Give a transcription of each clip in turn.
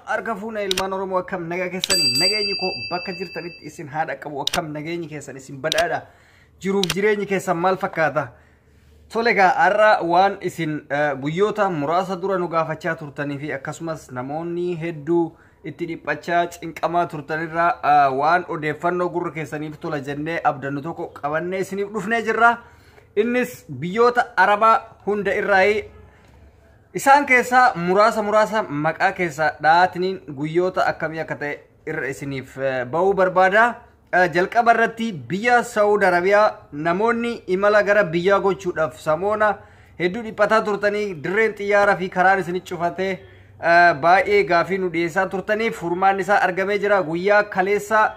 Harka fuuna ilmaan Oromoo, akkam nagaa keessanii? Nageenyi koo bakka jirtanitti isin haadha qabu. Akkam nageenyi keessan isin badhaadha? Jiruuf jireenyi keessan maal fakkaata? Tole egaa, har'a waan isin guyyoota muraasa dura nu gaafachaa turtanii fi akkasumas namoonni hedduu itti dhiphachaa cinqamaa turtanirraa waan odeeffannoo gurra keessaniif tola jennee abdannu tokko qabannee isiniif dhufnee jirra. Innis biyyoota Arabaa hunda irraayi. Isaan keessaa muraasa muraasa maqaa keessaa dha'aatiniin guyyoota akkamii akka ta'e irra isiniif ba'uu barbaada. Jalqaba irratti biyya Saawud Arabiyaa, namoonni imala gara biyyaa gochuudhaaf samoona hedduu dhiphataa turtanii, dirreen xiyyaaraa fi karaan isinii cufatee baay'ee gaafii nu dhiyeessaa turtaniif furmaanni isaa argamee jira. Guyyaa kaleessa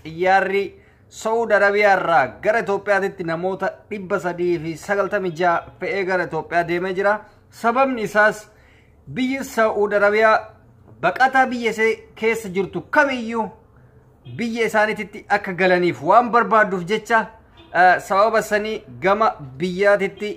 xiyyaarri Saawud Arabiyaa irraa gara Itoophiyaatti namoota 396 fe'ee gara Itoophiyaa deemee jira. Sababni isaas biyyi Saa'ud Arabiyaa baqataa biyya ishee keessa jirtu kamiyyuu biyya isaaniitti akka galaniif waan barbaadduuf jecha, sababa sanii gama biyyaatitti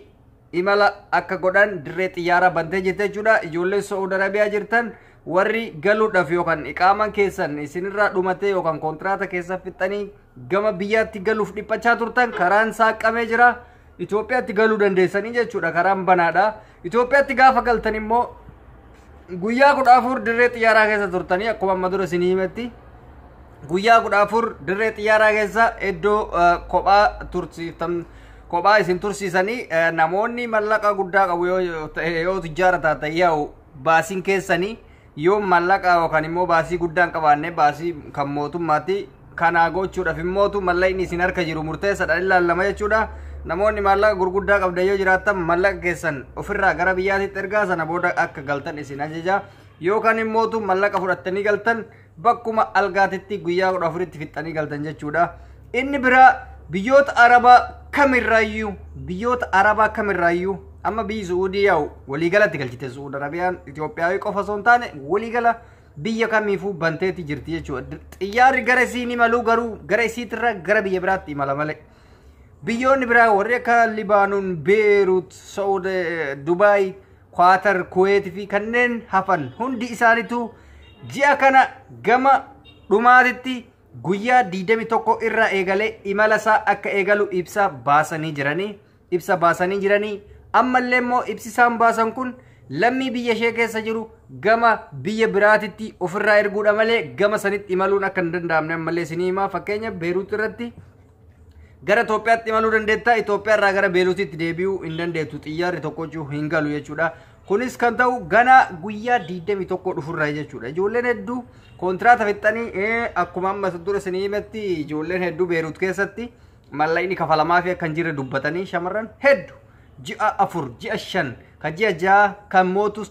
imala akka godhan dirree xiyyaaraa bantee jirte jechuudha. Ijoolleen Saa'ud Arabiyaa jirtan, warri galuudhaaf yookaan iqaaman keessan isinirraa dhumatee yookaan kontiraata keessa fixxanii gama biyyaatti galuuf dhiphachaa turtan, karaan saaqamee jira. Itoophiyaatti galuu dandeessanii jechuudha, karaan banaadha. Itoophiyaatti gaafa galtan immoo guyyaa 14 dirree xiyyaaraa keessa turtanii, akkuma amma dura isinii himetti, guyyaa 14 dirree xiyyaaraa keessa iddoo kophaa tursiiftan, kophaa isin tursiisanii, namoonni mallaqa guddaa qabu yoo ta'e, yoo tujjaara taatan, yaa'u baasiin keessanii, yoo mallaqa yookaan immoo baasii guddaa hin qabaanne, baasii kan mootummaatti kanaa gochuudhaaf immootu mallaqni isin harka jiru murteessaadhaan ilaalama jechuudha. Namoonni maallaqa gurguddaa qabdan yoo jiraattan, maallaqa keessan ofirraa gara biyyaatitti ergaa, sana booda akka galtan isin ajaja. Yookaan immootu maallaqa fudhattanii galtan, bakkuma algaatitti guyyaa 14tti fixxanii galtan jechuudha. Inni biraa biyyoota Arabaa kamirraayyuu, biyyoota Arabaa kamirraayyuu, amma biyyi Su'uudii yaa'u waliigalatti galchite. Su'uud Arabiyaan Itoophiyaa qofa osoo hin taane waliigala biyya kamiifuu banteeti jirti jechuudha. Xiyyaarri gara isiin imaluu garuu gara isiitirra gara biyya biraatti imala malee. Biyyoonni biraa warri akka Libaanon, Beerut, Saud, Dubaay, Kwaatar, Kuweet fi kanneen hafan hundi isaaniitu ji'a kana gama dhumaatitti guyyaa 21 irraa eegalee imala isaa akka eegalu ibsa baasanii jiranii. Ibsa baasanii jiranii. Ammallee immoo ibsi isaan baasan kun lammii biyya ishee keessa jiru gama biyya biraatitti ofirraa erguudha malee gama sanitti imaluun akka hin danda'amne ammallee isinii himaa. Fakkeenya, Beeruut irratti gara Itoophiyaatti imaluu dandeetta. Itoophiyaa irraa gara Beeruutitti deebi'uu hin dandeettu. Xiyyaarri tokkochuu hin galu jechuudha. Kunis kan ta'u gana guyyaa 21 dhufurraa jechuudha. Ijoolleen hedduu kontiraata fixxanii, akkuma amma dura isinii himetti, ijoolleen hedduu Beeruut keessatti mallaqni kafalamaa fi akka hin jirre dubbatanii, shamarran hedduu ji'a 4, ji'a 5, kan ji'a 6, kan mootus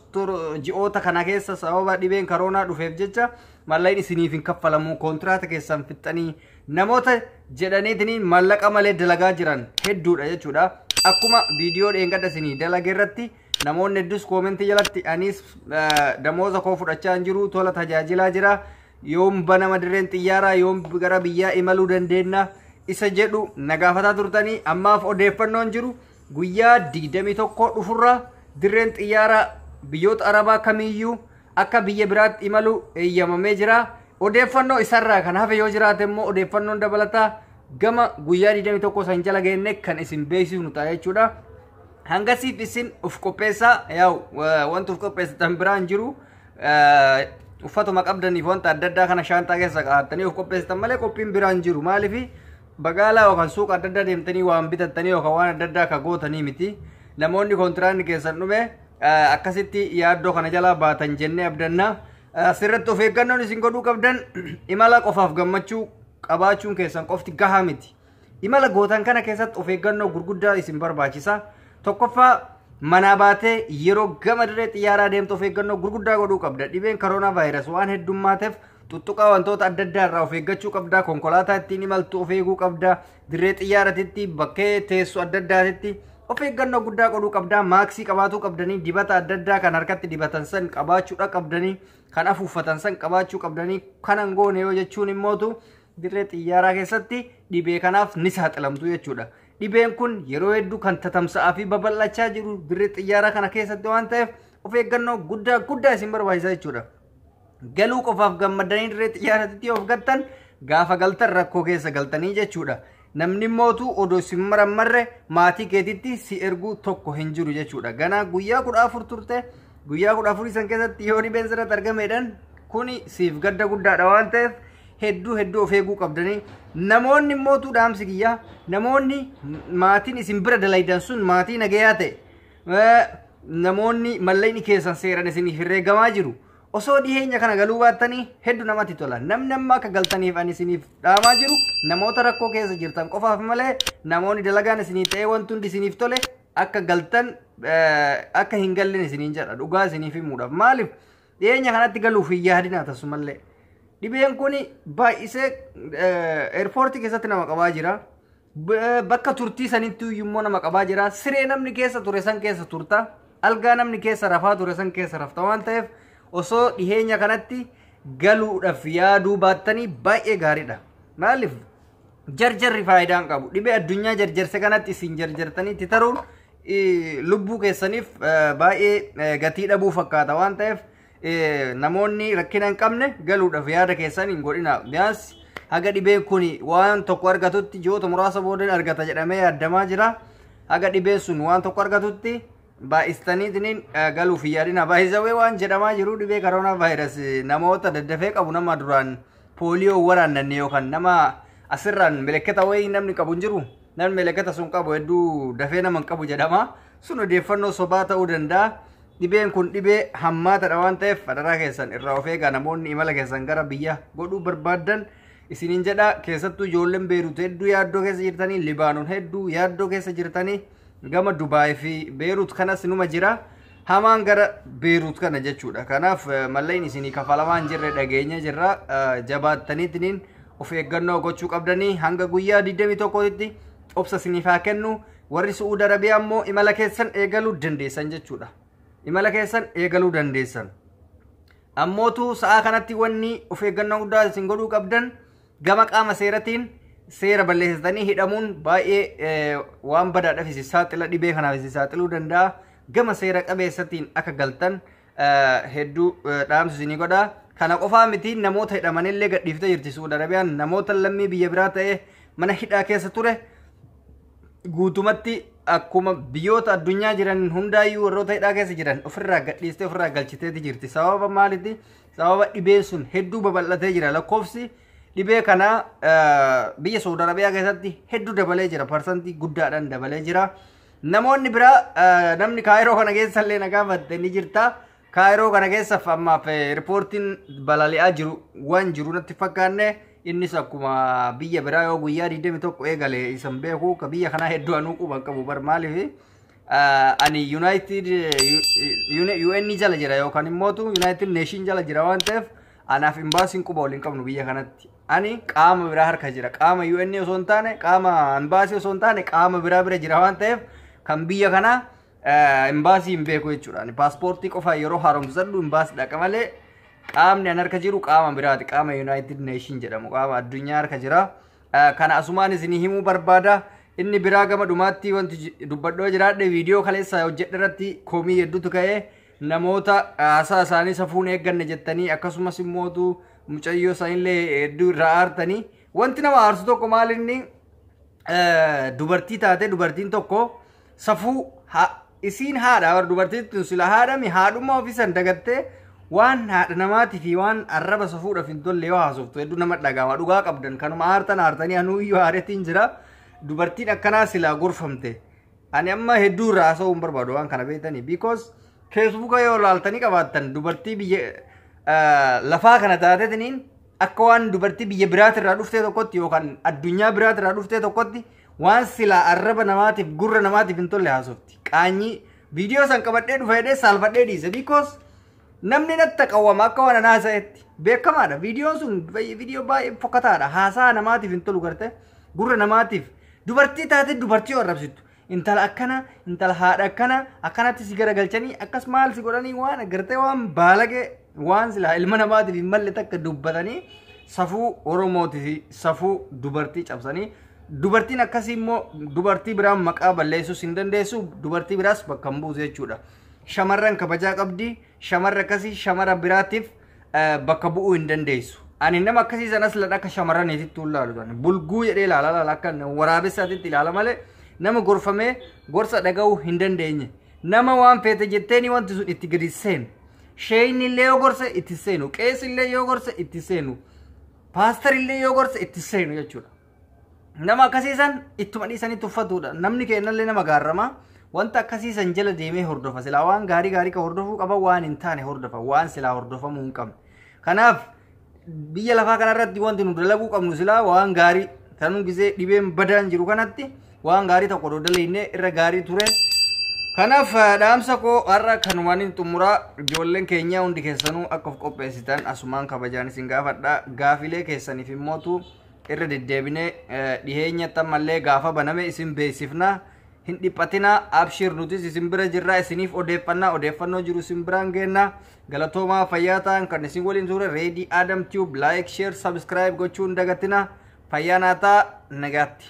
ji'oota kana keessa sababa dhibeen karoonaa dhufeef jecha mallaqni isiniif hin kaffalamu, kontiraata keessan fixxanii namoota jedhaniitiin mallaqa malee dalagaa jiran hedduudha jechuudha. Akkuma viidiyoo dheengadda isinii dalage irratti namoonni hedduus koomentii jalatti, anis damooza koo fudhachaa hin jiru, tola tajaajilaa jira, yoom banama dirreen xiyyaaraa, yoom gara biyyaa imaluu dandeenya isa jedhu na gaafataa turtanii, ammaaf odeeffannoon jiru guyyaa 21 dhufurra dirreen xiyyaaraa biyyoota Arabaa kamiyyuu akka biyya biraatti imalu eeyyamamee jira. Odeeffannoo isarraa kan hafe yoo jiraate immoo odeeffannoon dabalataa gama guyyaa 21 san jala geenne kan isin beeksifnu ta'a jechuudha. Hangasiif isin of qopheessaa, yaa'u wanti of qopheessitan biraan jiru, uffatuma qabdaniif wanta adda addaa kana shaantaa keessa kaa'attanii of qopheessitan malee qophiin biraan jiru. Maaliif bagaalaa yookaan suuqa adda addaa deemtanii waan bitattanii yookaan waan adda addaa ka gootanii miti. Namoonni kontiraanni keessan dhume akkasitti yaaddoo kana jalaa baatan jennee abdanna. Asirratti of eeggannoon isin godhuu qabdan, imala qofaaf gammachuu qabaachuun keessan qofti gahaa miti. Imala gootan kana keessatti of eeggannoo gurguddaa isin barbaachisa. Tokkoffaa, manaa baatee yeroo gama dirree xiyyaaraa deemtu of eeggannoo gurguddaa godhuu qabda. Dhibeen koronaa vaayirasii waan heddumaateef tuttuqaa wantoota adda addaa irraa of eeggachuu qabda. Konkolaataa ittiin imaltu of eeguu qabda. Dirree xiyyaaratitti bakkee teessu adda addaatitti of eeggannoo guddaa godhuu qabda. Maaksii qabaatuu qabdanii, dibata adda addaa kan harkatti dibatan san qabaachuudha qabdanii, kan afuuffatan san qabaachuu qabdanii. Kanan goone yoo jechuun immootu dirree xiyyaaraa keessatti dhibee kanaaf ni saaxilamtu jechuudha. Dhibeen kun yeroo hedduu kan tatamsa'aa fi babal'achaa jiru dirree xiyyaaraa kana keessatti waan ta'eef of eeggannoo guddaa guddaa isin barbaachisa jechuudha. Galuu qofaaf gammadanii dirree xiyyaarratti of gattan, gaafa galtan rakkoo keessa galtanii jechuudha. Namni mootu odoo si marammarre maatii keetitti si erguu tokko hin jiru jechuudha. Ganaa guyyaa 14 turte, guyyaa 14 san keessatti yoo dhibeen sirratti argameedhaan, kuni siif gadda guddaadha waan ta'eef hedduu hedduu of eeguu qabdanii. Namoonni mootuu, dhaamsi kiyyaa, namoonni maatiin isin bira dalaydan sun maatii nagayaa ta'e, namoonni mallaqni keessan seeran isiniif herreegamaa jiru, osoo dhiheenya kana galuu baattanii hedduu namatti tola. Namni amma akka galtaniif ani isiniif dhaamaa jiru namoota rakkoo keessa jirtan qofaaf malee, namoonni dalagaan isinii ta'ee wanti hundi isiniif tole akka galtan akka hin gallen isiniin jedha dhugaa isiniif himuudhaaf. Maaliif dhiheenya kanatti galuuf hin yaadina tasumallee. Dhibeen kun baay'isee eerpoortii keessatti nama qabaa jira. Bakka turtii sanitti immoo nama qabaa jira. Siree namni keessa ture san keessa turta. Algaa namni keessa rafaa ture san keessa rafta waan ta'eef, osoo dhiheenya kanatti galuudhaaf yaaduu baattanii baay'ee gaariidha. Maaliif jarjarri faayidaa hin qabu. Dhibee addunyaa jarjarse kanatti isin jarjartanii itti taruun lubbuu keessaniif baay'ee gatii dhabuu fakkaata waan ta'eef, namoonni rakkina hin qabne galuudhaaf yaada keessan hin godhina. Biyaans haga dhibeen kun waan tokko argatutti, ji'oota muraasa booda argata jedhamee yaadamaa jira. Haga dhibeen sun waan tokko argatutti baay'istaniitiin galuuf hin yaadina. Baay'isawee waan jedhamaa jiru, dhibee koronaa vaayirasii namoota daddafee qabu nama duraan pooliyoo waraannanne yookaan nama asirraan milikkita wayii namni qabu hin jiru. Namni milikkita sun qabu hedduu dafee nama hin qabu jedhama. Sun odeeffannoo sobaa ta'uu danda'a. Dhibeen kun dhibee hammaataadha waan ta'eef, adaraa keessan irraa of eegaa, namoonni imala keessan gara biyya godhuu barbaaddan isiniin jedha. Keessattuu ijoolleen Beerut hedduu yaaddoo keessa jirtanii, Libaanoon hedduu yaaddoo keessa jirtanii, gama Dubaay fi Beerut kanas numa jira. Hamaan gara Beerut kana jechuudha. Kanaaf malleen isinii kafalamaa hin jirre dhageenya jirra. Jabaattaniitiin of eeggannoo gochuu qabdanii. Hanga guyyaa 21tti obsa isiniif haa kennu. Warri Su'uud Arabiyaa immoo imala keessan eegaluu dandeessan jechuudha. Imala keessan eegaluu dandeessan. Ammootu sa'a kanatti wanni of eeggannoo guddaa isin godhuu qabdan, gama qaama seeratiin seera balleessitanii hidhamuun baay'ee waan badaadhaaf isin saaxila, dhibee kanaaf isin saaxiluu danda'a. Gama seera qabeessatiin akka galtan hedduu dhaamsu isinii godha. Kana qofaa miti, namoota hidhamanillee gadhiiftee jirti Su'uud Arabiyaan. Namoota lammii biyya biraa ta'ee mana hidhaa keessa ture guutumatti akkuma biyyoota addunyaa jiran hundaayyuu warroota hidhaa keessa jiran ofirraa gadhiistee ofirraa galchiteeti jirti. Sababa maaliiti? Sababa dhibeen sun hedduu babal'atee jira. Lakkoofsi dhibee kanaa biyya Saudi Arabiyaa keessatti hedduu dabalee jira. Parsantii guddaadhaan dabalee jira. Namoonni biraa, namni Kaayiroo kana keessa illee na gaafatte ni jirta. Kaayiroo kana keessa ammaaf riippoortiin balali'aa jiru waan jiru natti fakkaanne. Innis akkuma biyya biraa yoo guyyaa 21 eegale isan beeku, ka biyya kanaa hedduu anuu quban qabu bar. Maaliif ani United UN jala jira yookaan immootu United Nation jala jira waan ta'eef, anaaf imbaasiin quba waliin qabnu biyya kanatti. Ani qaama biraa harka jira. Qaama UN osoo hin taane, qaama imbaasii osoo hin taane, qaama biraa bira jira waan ta'eef, kan biyya kanaa imbaasii hin beeku jechuudha. Ani paaspoortii qofa yeroo haaromsadhu imbaasii dhaqa malee, qaamni an harka jiru qaama biraati. Qaama United Nation jedhamu, qaama addunyaa harka jira. Kana asumaan isinii himuu barbaada. Inni biraa gama dhumaatti wanti dubbadhoo jiraadhe, viidiyoo kaleessa hojjedhe irratti komii hedduutu ka'ee, namoota haasaa isaanii safuun eegganne jettanii, akkasumas immootu mucayyoo isaaniillee hedduu irraa aartanii. Wanti nama aarsu tokko maal inni, dubartii taate, dubartiin tokko safuu isiin haadha, dubartiin tun sila haadhami, haadhummaa ofiisan dagattee waan haadha namaatii fi waan arraba safuudhaaf hin tolle yoo haasoftu hedduu nama dhagama. Dhugaa qabdan, kanuma aartan aartanii, anuu iyyuu aaretiin jira. Dubartiin akkanaa silaa gorfamte. Ani amma hedduu irraa haasa'uu hin barbaadu waan kana beektanii, because Feesbuuka yoo laaltanii qabaattan, dubartii biyya lafaa kana taatetiniin akka waan dubartii biyya biraatirraa dhuftee tokkotti yookaan addunyaa biraatirraa dhuftee tokkotti waan silaa arraba namaatiif gurra namaatiif hin tolle haasofti. Qaanyii viidiyoo san qabadhee dhufa jedhee saalfadhee dhiise, because namni natti qawwama akka waan anaa haasa'etti beekamaadha. Viidiyoon sun viidiyoo baay'ee fokkataadha. Haasaa namaatiif hin tolu, garte gurra namaatiif, dubartii taate dubartii yoo arrabsitu, intala akkana, intala haadha akkana akkanatti si garagalchanii, akkas maal si godhanii, waan agartee waan baalagee, waan silaa ilma namaatiif hin malle takka dubbatanii, safuu Oromootii fi safuu dubartii cabsanii. Dubartiin akkasii immoo dubartii biraan maqaa balleessuus hin dandeessu, dubartii biraas bakka hin buusu jechuudha. Shamarran kabajaa qabdi. Shamarra akkasii shamara biraatiif bakka bu'uu hin dandeessu. Ani nama akkasii sanas lan akka shamarraniititti ilaalu. Bulguu jedhee ilaala, laala akka waraabessaatitti ilaala malee, nama gorfamee gorsa dhaga'uu hin dandeenye. Nama waan feete jetteeni wanti sun itti gadi seenu. Sheeyni illee yoo gorse itti seenu. Qeessi illee yoo gorse itti seenu. Paastar illee yoo gorse itti seenu jechuudha. Nama akkasiisan ittuma dhiisanii tuffatuudha. Namni kennallee nama gaarramaa. Wanta akkasiisan jala deemee hordofa. Silaa waan gaarii gaarii ka hordofuu qaba, waan hin taane hordofa. Waan silaa hordofamuu hin qabne. Kanaaf biyya lafaa kanarratti wanti nu dalaguu qabnu silaa waan gaarii, tanuu gisee dhibeen badaan jiru kanatti waan gaarii tokko dalagnee irra gaarii ture. Kanaaf dhaamsa koo har'a kanumaan hin xumuraa. Ijoolleen keenya hundi keessanuu akka of qopheessitan asumaan kabajaan isin gaafadha. Gaafilee keessaniif immootu irra deddeebinee dhiheenyatti ammallee gaafa baname isin beeksifna. Hin dhiphatinaa, abshir, nutis isin bira jirra, isiniif odeeffannaa odeeffannoo jiru isin biraan geenna. Galatoomaa, fayyaa ta'an. Kan isin waliin ture Reedii Adam Tube. Like, share, subscribe gochuu hin dagatina. Fayyaa naataa, nagaatti.